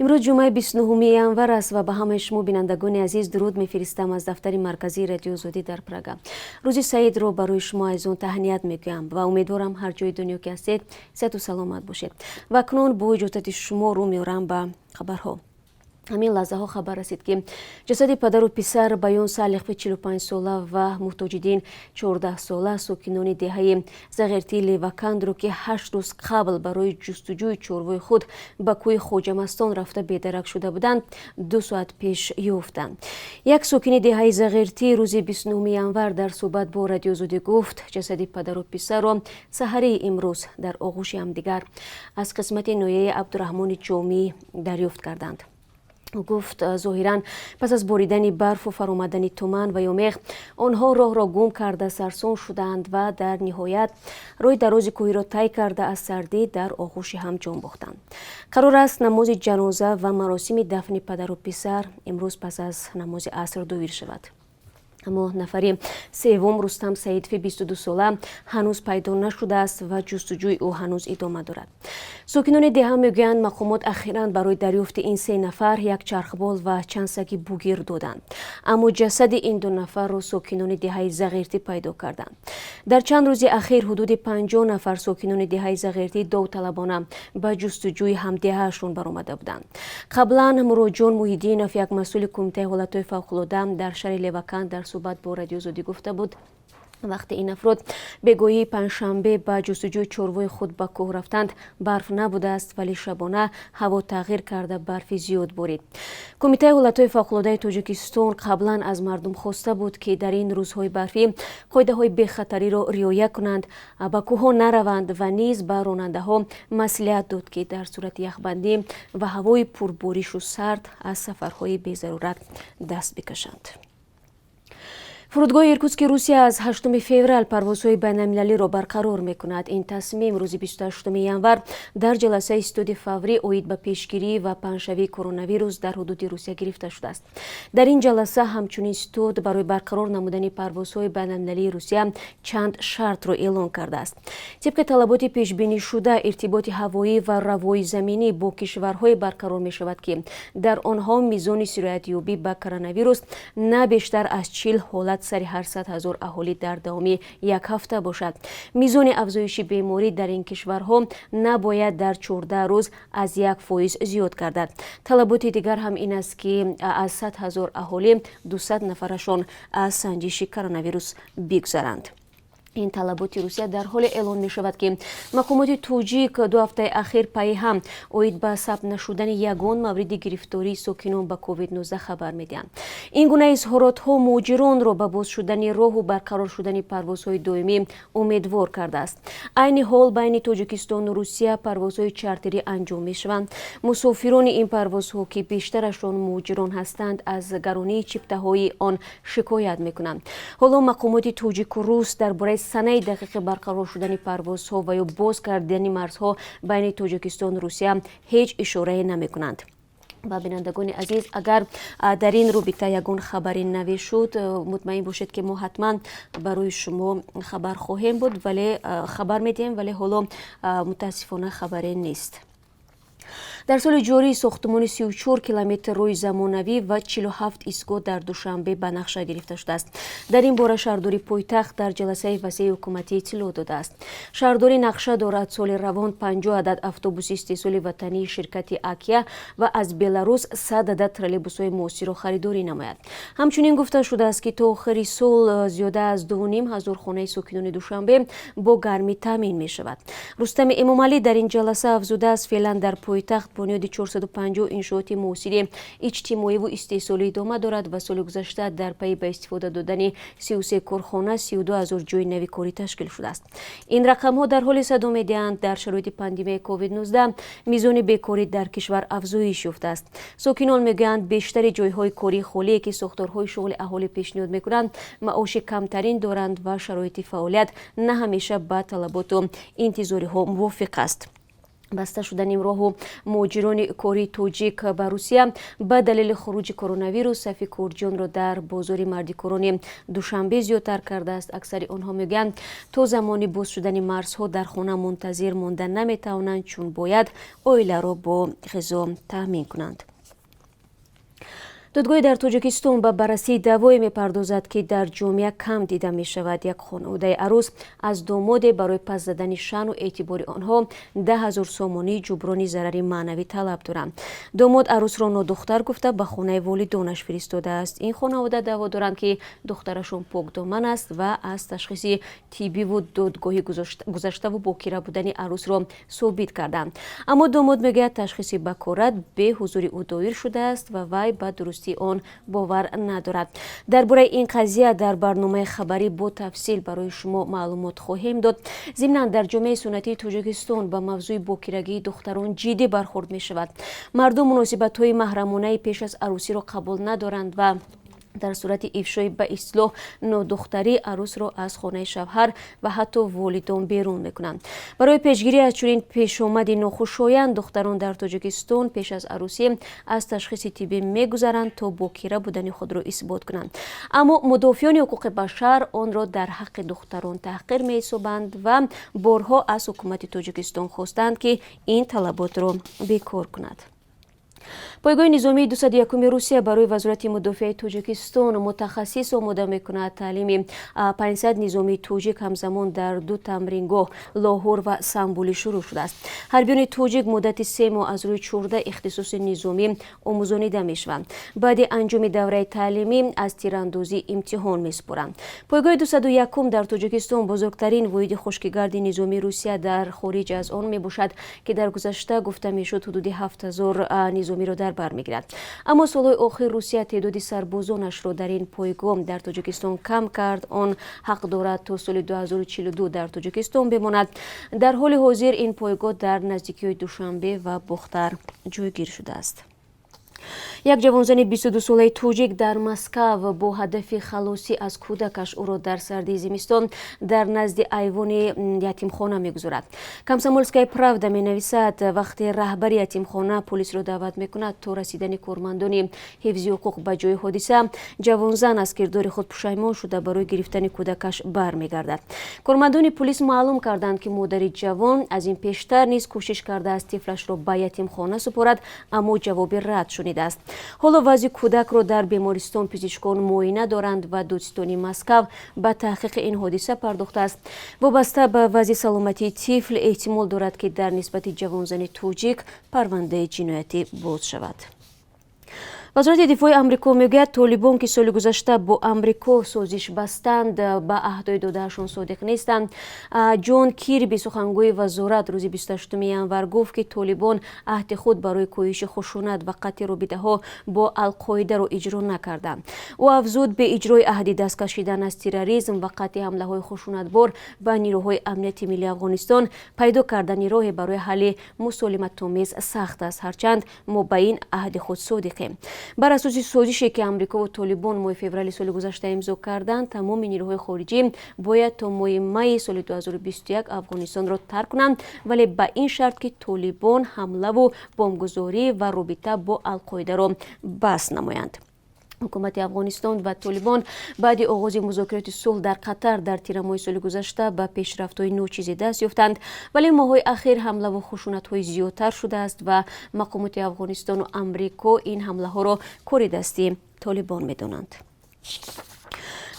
Имрӯз ҷумъаи 29 январ аст ва ба ҳамаи шумо, бинандагони азиз, дуруд мефиристам аз дафтари марказии Радиои Озодӣ дар Прага. Рӯзи Саидро барои шумо азизон таҳният мегӯям ва умедворам, ҳар ҷои дунё ки ҳастед, сиҳату саломат бошед. Ва акнун бо иҷозати шумо рӯ меорам ба хабарҳо. Ҳамин лаҳзаҳо хабар расид, ки ҷасади падару писар Баён Салихови 45-сола ва Муҳтоҷиддин 14-сола, сокинони деҳаи Зағиртии Левакандро, ки 8 рӯз қабл барои ҷустуҷӯи чорвои худ ба кӯҳи Хоҷамастон рафта бедарак шуда буданд, 2 соат пеш ёфтанд. Як сокини деҳаи Зағиртӣ рӯзи 29 январ дар суҳбат бо Радиои Озодӣ гуфт, ҷасади падару писарро саҳарии имрӯз дар оғӯши ҳамдигар аз қисмати ноҳияи Абдураҳмони Ҷомӣ дарёфт карданд. Гуфт, зоҳиран пас аз боридани барфу фаромадани туман ва ё меғ онҳо роҳро гум карда, сарсон шуданд ва дар ниҳоят роҳи дарози кӯҳиро тай карда, аз сардӣ дар оғӯши ҳам ҷон бохтанд. Қарор аст, намози ҷаноза ва маросими дафни падару писар имрӯз пас аз намози аср доир шавад. Аммо нафари севум, Рустам Саидови 22-сола, ҳанӯз пайдо нашудааст ва ҷустуҷӯи ӯ ҳанӯз идома дорад. Сокинони деҳа мегӯянд, мақомот ахиран барои дарёфти ин се нафар як чархбол ва чанд саги бугир доданд, аммо ҷасади ин ду нафарро сокинони деҳаи Зағиртӣ пайдо карданд. Дар чанд рӯзи ахир ҳудуди 50 нафар сокинони деҳаи Зағиртӣ довталабона ба ҷустуҷӯи ҳамдеҳаашон баромада буданд. Қаблан Муроҷон Муҳиддинов, як масъули Кумитаи ҳолатҳои фавқулода дар шаҳри Леваканд, дар суҳбат бо Радиои Озодӣ гуфта буд, вақте ин афрод бегоҳии панҷшанбе ба ҷустуҷӯи чорвои худ ба кӯҳ рафтанд, барф набудааст, вале шабона ҳаво тағйир карда, барфи зиёд борид. Кумитаи ҳолатҳои фавқулодаи Тоҷикистон қаблан аз мардум хоста буд, ки дар ин рӯзҳои барфӣ қоидаҳои бехатариро риоя кунанд, ба кӯҳҳо нараванд ва низ ба ронандаҳо маслиҳат дод, ки дар сурати яхбандӣ ва ҳавои пурборишу сард аз сафарҳои безарурат даст бикашанд. Фурудгоҳи Иркутски Русия аз 8 феврал парвозҳои байналмилалиро барқарор мекунад. Ин тасмим рӯзи 28 январ дар ҷаласаи штаби фаврӣ оид ба пешгирӣ ва паҳншавии коронавирус дар ҳудуди Русия гирифта шудааст. Дар ин ҷаласа ҳамчунин штаб барои барқарор намудани парвозҳои байналмилалии Русия чанд шартро эълон кардааст. Тибқи талаботи пешбинишуда, иртиботи ҳавоӣ ва равои заминӣ бо кишварҳое барқарор мешавад, ки дар онҳо мизони сироятёбӣ ба коронавирус на бештар аз 40 ҳолат сари ҳар 100 000 аҳолӣ дар давоми як ҳафта бошад. Мизони афзоиши беморӣ дар ин кишварҳо набояд дар 14 рӯз аз 1% зиёд гардад. Талаботи дигар ҳам ин аст, ки аз 100 000 аҳолӣ 200 нафарашон аз санҷиши коронавирус бигзаранд. Ин талаботи Русия дар ҳоле эълон мешавад, ки мақомоти тоҷик 2 ҳафтаи ахир пайи ҳам оид ба сабт нашудани ягон мавриди гирифтории сокинон ба COVID-19 хабар медиҳанд. Ин гуна изҳоротҳо муҳоҷиронро ба боз шудани роҳу барқарор шудани парвозҳои доимӣ умедвор кардааст. Айни ҳол байни Тоҷикистону Русия парвозҳои чартерӣ анҷом мешаванд. Мусофирони ин парвозҳо, ки бештарашон муҳоҷирон ҳастанд, аз гаронии чиптаҳои он шикоят мекунанд. Ҳоло мақомоти тоҷику рус дар бораи санаи дақиқи барқарор шудани парвозҳо ва ё боз кардани марзҳо байни Тоҷикистону Русия ҳеҷ ишорае намекунанд. Ва, бинандагони азиз, агар дар ин робита ягон хабари наве шуд, мутмаин бошед, ки мо ҳатман барои шумо хабар хоҳем буд, вале хабар медиҳем, вале ҳоло мутаассифона хабаре нест. Дар соли ҷорӣ сохтмони 34 километр роҳи замонавӣ ва 47 истгоҳ дар Душанбе ба нақша гирифта шудааст. Дар ин бора шаҳрдори пойтахт дар ҷаласаи васеи ҳукуматӣ иттилоъ додааст. Шаҳрдорӣ нақша дорад соли равон 50 адад автобуси истеҳсоли ватании ширкати Акия ва аз Беларус 100 адад троллейбусҳои муосирро харидорӣ намояд. Ҳамчунин гуфта шудааст, ки то охири сол зиёда аз 2500 хонаи сокинони Душанбе бо гармӣ таъмин мешавад. Рустами Эмомалӣ дар ин ҷаласа афзудааст, феълан дар пойтахт бунёди 450 иншооти муосири иҷтимоиву истеҳсолӣ идома дорад ва соли гузашта дар пайи ба истифода додани 33 корхона 32 ҳазор ҷойи нави корӣ ташкил шудааст. Ин рақамҳо дар ҳоле садо медиҳанд, дар шароити пандемияи COVID-19 мизони бекорӣ дар кишвар афзоиш ёфтааст. Сокинон мегӯянд, бештари ҷойҳои кории холие, ки сохторҳои шуғли аҳолӣ пешниҳод мекунанд, маоши камтарин доранд ва шароити фаъолият на ҳамеша ба талаботу интизориҳо мувофиқ аст. Баста шудани роҳу муҳоҷирони кории тоҷик ба Русия ба далели хуруҷи коронавирус сафи корҷиёнро дар бозори мардикорони Душанбе зиёдтар кардааст. Аксари онҳо мегӯянд, то замони боз шудани марзҳо дар хона мунтазир монда наметавонанд, чун бояд оиларо бо ғизо таъмин кунанд. Додгоҳе дар Тоҷикистон ба баррасии даъвое мепардозад, ки дар ҷомеа кам дида мешавад. Як хонаводаи арӯс аз домоде барои паст задани шаъну эътибори онҳо 10 000 сомонӣ ҷуброни зарари маънавӣ талаб доранд. Домод арӯсро нодухтар гуфта, ба хонаи волидонаш фиристодааст. Ин хонавода даъво доранд, ки духтарашон покдоман аст ва аз ташхиси тиббиву додгоҳӣ гузаштаву бокира будани арӯсро собит карданд. Аммо домод мегӯяд, ташхиси бакорат бе ҳузури ӯ доир шудааст ва вай ба дурустии он бовар надорад. Дар бораи ин қазия дар барномаи хабарӣ бо тафсил барои шумо маълумот хоҳем дод. Зимнан, дар ҷомеаи суннатии Тоҷикистон ба мавзӯи бокирагии духтарон ҷиддӣ бархӯрд мешавад. Мардум муносибатҳои маҳрамонаи пеш аз арӯсиро қабул надоранд ва дар сурати ифшои ба истилоҳ нодухтарӣ арӯсро аз хонаи шавҳар ва ҳатто волидон берун мекунанд. Барои пешгирӣ аз чунин пешомади нохушоянд, духтарон дар Тоҷикистон пеш аз арӯсӣ аз ташхиси тиббӣ мегузаранд, то бокира будани худро исбот кунанд. Аммо мудофиёни ҳуқуқи башар онро дар ҳаққи духтарон таҳқир меҳисобанд ва борҳо аз ҳукумати Тоҷикистон хостанд, ки ин талаботро бекор кунад. Пойгоҳи низомии 201-уми Русия барои Вазорати мудофиаи Тоҷикистон мутахассис омода мекунад. Таълими 500 низомии тоҷик ҳамзамон дар ду тамрингоҳ, Лоҳур ва Самбулӣ, шурӯъ шудааст. Ҳарбиёни тоҷик муддати 3 моҳ аз рӯи 14 ихтисоси низомӣ омӯзонида мешаванд. Баъди анҷоми давраи таълимӣ аз тирандозӣ имтиҳон месупоранд. Пойгоҳи 201-ум дар Тоҷикистон бузургтарин воҳиди хушкигарди низомии Русия дар хориҷ аз он мебошад, ки дар гузашта гуфта мешуд, ҳудуди 7000 низомиро дар бар мегирад. Аммо солҳои охир Русия теъдоди сарбозонашро дар ин пойгоҳ дар Тоҷикистон кам кард. Он ҳақ дорад то соли 2042 дар Тоҷикистон бимонад. Дар ҳоли ҳозир ин пойгоҳ дар наздикиҳои Душанбе ва Бохтар ҷойгир шудааст. Як ҷавонзани 22-солаи тоҷик дар Москав бо ҳадафи халосӣ аз кӯдакаш ӯро дар сардии зимистон дар назди айвони ятимхона мегузорад. «Комсомольская правда» менависад, вақте раҳбари ятимхона полисро даъват мекунад, то расидани кормандони ҳифзи ҳуқуқ ба ҷои ҳодиса ҷавонзан аз кирдори худ пушаймон шуда, барои гирифтани кӯдакаш бармегардад. Кормандони полис маълум карданд, ки модари ҷавон аз ин пештар низ кӯшиш кардааст тифлашро ба ятимхона супорад, аммо ҷавоби рад шунидааст. Ҳоло вазъи кӯдакро дар бемористон пизишкон муоина доранд ва додситони Москав ба таҳқиқи ин ҳодиса пардохтааст. Вобаста ба вазъи саломатии тифл эҳтимол дорад, ки дар нисбати ҷавонзани тоҷик парвандаи ҷиноятӣ боз шавад. Вазорати дифои Амрико мегӯяд, толибон, ки соли гузашта бо Амрико созиш бастанд, ба аҳдои додаашон содиқ нестанд. Ҷон Кирби, сухангӯи вазорат, рӯзи 28 январ гуфт, ки толибон аҳди худ барои коҳиши хушунат ва қатъи робитаҳо бо Алқоидаро иҷро накарданд. Ӯ афзуд, беиҷрои аҳди даст кашидан аз терроризм ва қатъи ҳамлаҳои хушунатбор ба нирӯҳои амнияти миллии Афғонистон, пайдо кардани роҳе барои ҳалли мусолиматомез сахт аст, ҳарчанд мо ба ин аҳди худ содиқем. Бар асоси созише, ки Амрикову толибон моҳи феврали соли гузашта имзо карданд, тамоми нирӯҳои хориҷӣ бояд то моҳи майи соли 2021 Афғонистонро тарк кунанд, вале ба ин шарт, ки толибон ҳамлаву бомбгузорӣ ва робита бо Алқоидаро бас намоянд. Ҳукумати Афғонистон ва толибон баъди оғози музокироти сулҳ дар Қатар дар тирамоҳи соли гузашта ба пешрафтҳои ночизе даст ёфтанд, вале моҳҳои ахир ҳамлаву хушунатҳои зиёдтар шудааст ва мақомоти Афғонистону Амрико ин ҳамлаҳоро кори дасти толибон медонанд.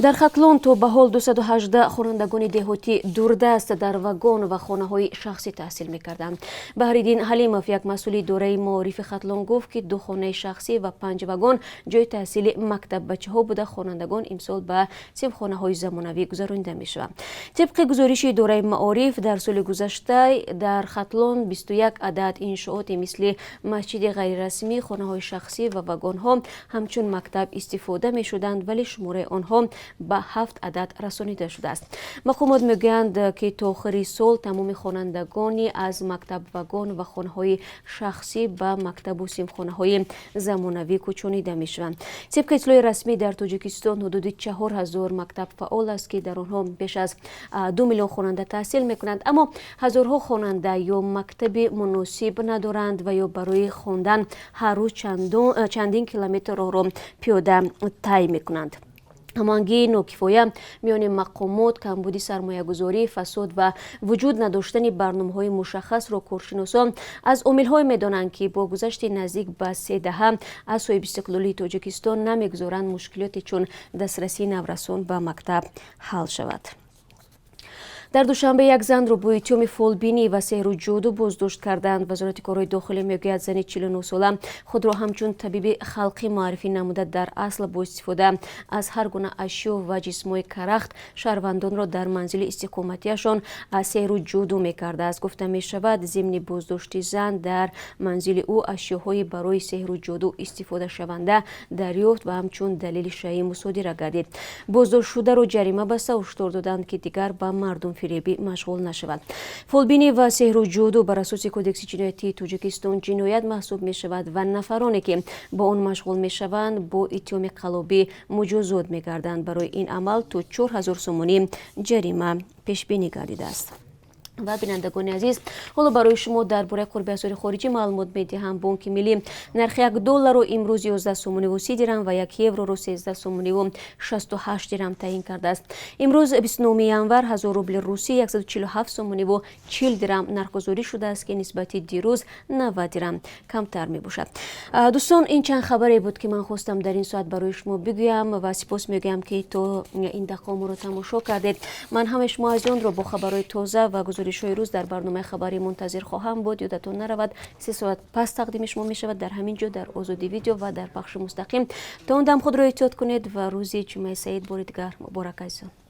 Дар Хатлон то ба ҳол 218 хонандагони деҳотӣ дурдаст дар вагон ва хонаҳои шахсӣ таҳсил мекарданд. Баҳриддин Ҳалимов, як масъули идораи маорифи Хатлон, гуфт, ки ду хонаи шахсӣ ва панҷ вагон ҷои таҳсили мактаббачаҳо буда, хонандагон имсол ба синфхонаҳои замонавӣ гузаронида мешаванд. Тибқи гузориши идораи маориф, дар соли гузашта дар Хатлон 21 адад иншооте, мисли масҷиди ғайрирасмӣ, хонаҳои шахсӣ ва вагонҳо, ҳамчун мактаб истифода мешуданд, вале шумораи онҳо Ба ҳафт адад расонида шудааст. Мақомот мегӯянд, ки то охири сол тамоми хонандагони аз мактабвагон ва хонаҳои шахсӣ ба мактабу синфхонаҳои замонавӣ кӯчонида мешаванд. Тибқи иттилои расмӣ, дар Тоҷикистон ҳудуди 4000 мактаб фаъол аст, ки дар онҳо беш аз 2 миллион хонанда таҳсил мекунанд. Аммо ҳазорҳо хонанда ё мактаби муносиб надоранд ва ё барои хондан ҳар рӯз чандин километр роҳро пиёда тай мекунанд. Ҳамоҳангии нокифоя миёни мақомот, камбуди сармоягузорӣ, фасод ва вуҷуд надоштани барномаҳои мушаххасро коршиносон аз омилҳое медонанд, ки бо гузашти наздик ба се даҳа аз соҳибистиқлолии Тоҷикистон намегузоранд мушкилоте чун дастрасии наврасон ба мактаб ҳал шавад. Дар Душанбе як занро бо иттиҳоми фолбинӣ ва сеҳру ҷоду боздошт карданд. Вазорати корҳои дохилӣ мегӯяд, зани 49-сола худро ҳамчун табиби халқӣ муаррифӣ намуда, дар асл бо истифода аз ҳар гуна ашё ва ҷисмҳои карахт шаҳрвандонро дар манзили истиқоматиашон сеҳру ҷоду мекардааст. Гуфта мешавад, зимни боздошти зан дар манзили ӯ ашёҳои барои сеҳру ҷоду истифодашаванда дарёфт ва ҳамчун далели шайъӣ мусодира гардид. Боздоштшударо ҷарима баста, ҳушдор доданд, ки дигар ба мардумфиребӣ машғул нашавад. Фолбинӣ ва сеҳру ҷоду бар асоси Кодекси ҷиноятии Тоҷикистон ҷиноят маҳсуб мешавад ва нафароне, ки бо он машғул мешаванд, бо иттиҳоми қаллобӣ муҷозот мегарданд. Барои ин амал то 4000 сомонӣ ҷарима пешбинӣ гардидааст. Ва, бинандагони азиз, ҳоло барои шумо дар бораи қурби асъори хориҷӣ маълумот медиҳам. Бонки Миллӣ нархи як долларро имрӯз 11 сомониву 30 дирам ва як евроро 13 сомониву 68 дирам таъин кардааст. Имрӯз, 29 январ, 1000 рубли русӣ 147 сомониву 40 дирам нархгузорӣ шудааст, ки нисбати дирӯз 90 дирам камтар мебошад. Дӯстон, ин чанд хабаре буд, ки ман хостам дар ин соат барои шумо бигӯям ва сипос мегӯям, ки то ин дақиқа моро тамошо кардед. Ман ҳамаи шумо азизонро бо хабарҳои тоза ва гузоришҳои рӯз дар барномаи хабарӣ мунтазир хоҳам буд. Ёдатон наравад, 3 соат пас тақдими шумо мешавад дар ҳамин ҷо, дар Озодӣ Видео ва дар пахши мустақим. То он дам худро эҳтиёт кунед ва рӯзи Ҷумъаи саид бори дигар муборак, азизон.